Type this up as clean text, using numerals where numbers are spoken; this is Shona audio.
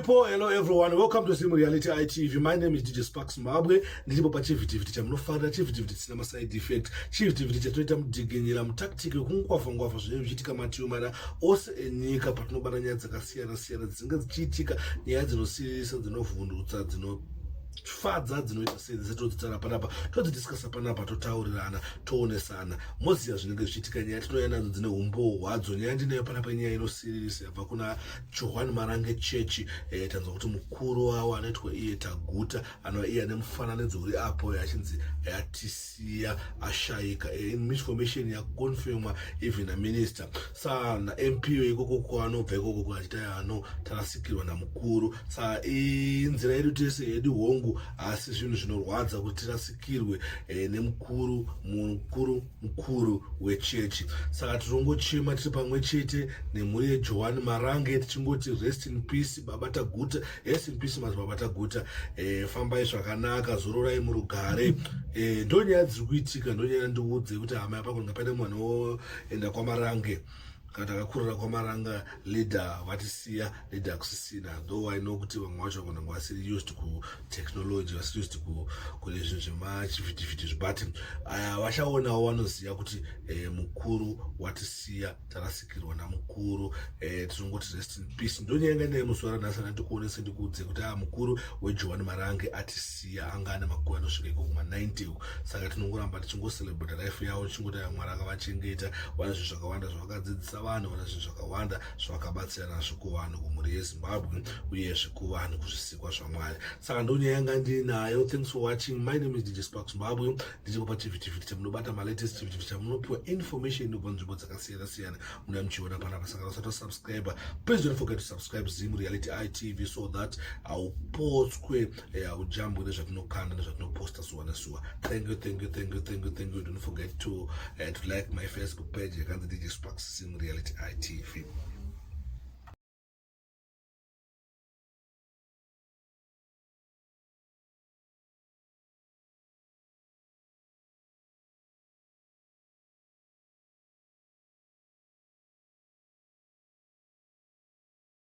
people, hello everyone. Welcome to Zim Reality ITV. My name is DJ Sparks Zimbabwe. Ndiripo pachivhitivhiti chamunofarira, chivhitivhiti chisina maside effect, chivhitivhiti chatinoita mudiginyira mutactic wekungwavha ngwavha zvinenge zvichiitika mativi mana ose enyika, patinobata nyaya dzakasiyana siyana dzinenge dzichiitika, nyaya dzinosiririsa, dzinovhundutsa, dzinofadza, dzinoita sei, dzese todzitara panapa, todzidiscussa panapa, totaurirana, toonesana, moziva zvinenge zvichiitika. Nyaya tinouya nadzo dzine umboo hwadzo. Nyaya ndinayo panapa inyaya inosiririsa yabva kuna Johani Marange Chechi. Tanzwa kuti mukuru wavo anoitwa iye Taguta, anova iye ane mufananidzo uri apo, achinzi yatisiya, ashayika. Information yaconfirmwa even naminister sa naMP ikoko kwaanobva ikoko, achita ano tarasikirwa namukuru. Sa inzira yedu tese yedu, hongu, asi zvinhu zvinorwadza kuti tirasikirwe nemukuru mukuru mukuru wechechi. Saka tirongochema tiri pamwe chete nemhuri yeJohani Marange, tichingoti rest in peace, Baba Taguta, rest in peace, Madzibaba Taguta. Fambai zvakanaka, zororai murugare. Ndo nyaya dziri kuitika, ndo nyaya ndiudze kuti hama yapako paine mwana woenda kwaMarange kana takakurira kwaMaranga, leader vatisiya, leader kusisina. Though I know kuti vamwe vacho vanenge vasiri used kutechnology, vasiri used kune zvinhu zvemachivhitivhiti, but vachaonawo, vanoziva kuti mukuru watisiya, tarasikirwa namukuru. Tinongoti rest in peace. Ndonyaya naye muzuva ranhasi andikuonese, ndikuudze kuti mukuru weJohani Marange atisiya, anga ane makore anosvika iko kuma90. Saka tinongoramba tichingocelebrata life yavo, tichingoti Mwari akavachengeta. Vane zvinhu zvakawanda zvavakadzidzisa vanhu, vane zvinhu zvakawanda zvavakabatsira nazvo kuvanhu, kumhuri yeZimbabwe, uyezve kuvanhu, kuzvisikwa zvaMwari. Saka ndonyaya yanga ndinayo. Thanks for watching. My name is DJ Sparks Zimbabwe. Ndiripo pachivhitivhiti chamunobata malatest, chivhitivhiti chamunopiwa information inobva nzvimbo dzakasiyana siyana, muna muchiona panapa. Saka usati wasubscribe, please don't forget to subscribe Zim Reality ITV so that haupotswe, haujambwe nezvatinokanda, nezvatinoposta zuva nezuva. Thank you, thank you, thank you, thank you, thank you. Don't forget to like my Facebook page yakanzi DJ Sparks Zim Reality ITV.